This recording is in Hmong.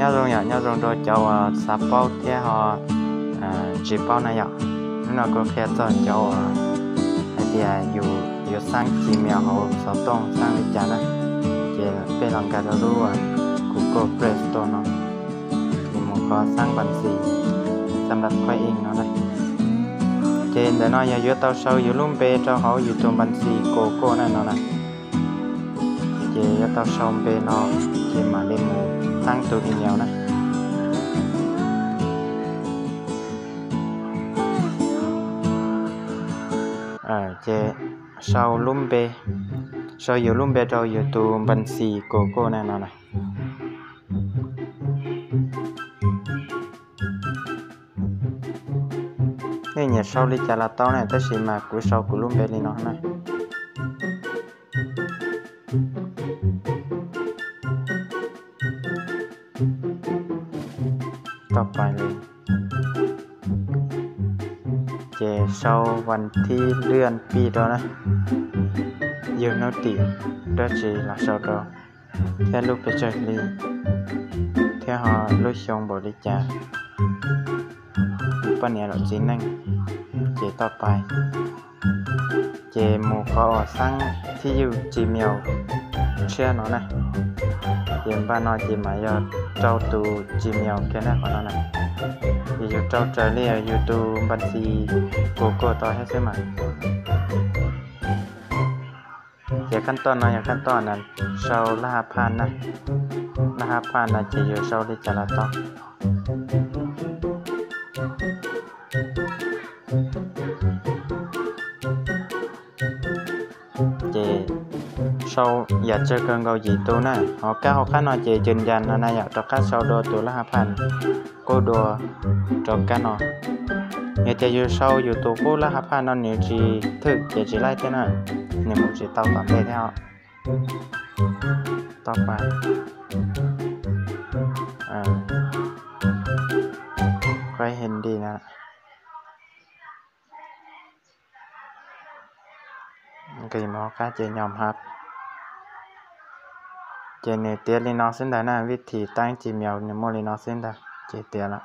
Nyob zoo yom, nyob zoo rau cov uas xav paub thiab ho tsis paub na yom. Hnub no kuv qhia txog cov uas hais tias yus yuav xab Gmail hauv xov tooj xab li cas na. Ces peb los nkag rau lub Google Play Store no, ces mus qhov xab npa xis, xab npa qhov ib no na. Ces ntawm no yog yuav tau sau yus lub npe rau hauv yus tus npa xis Google na no na. Ces yuav tau sau npe no, ces mam li mus xab tus email na. Ces sau lub npe, sau yus lub npe rau yus tus npa xis Google na no na. Nej nyiam sau li cas los tau na, tab sis mas kuv sau kuv lub npe li no na. Tau pais li. Ces sau vas thib lwaj pij rau na, yug hnub tim dab tsi los sau rau, thiab lub pes tsawg hli, thiab ho lub xyoo npaum li cas, poj niam los txiv neej, ces tau pais. Ces mus qhov uas xab thib yug Gmail tshiab no na. Ces npaj no ces mam yog rau tus Gmail kiag na qhov no na. Ces yus rau raws li yus tus npa xis Google tau thiab xwb mas. Ces khab toj no yog khab toj na, sau lab hab phaj na. Lab hab phaj no ces yus sau li cas los tau. Ces sau yam tsawg kawg nkaus yim tus na, ho kab hauv qab no ces yws yas no na yom, rov qab sau dua tus lab hab phaj qub dua rau kab no. Yog tias yus sau yus tus qub lab hab phaj no nws tsis thwm ces tsis laib thiab na, nws mus tsis tau tom ntej thiab os. Tau pais, qhib hend na. Nqis mus hauv qab ces nyom hab. Ces nws tiav li no xwb ntag na, vib thim tab Gmail nws muaj li no xwb ntag ces tiav lawm.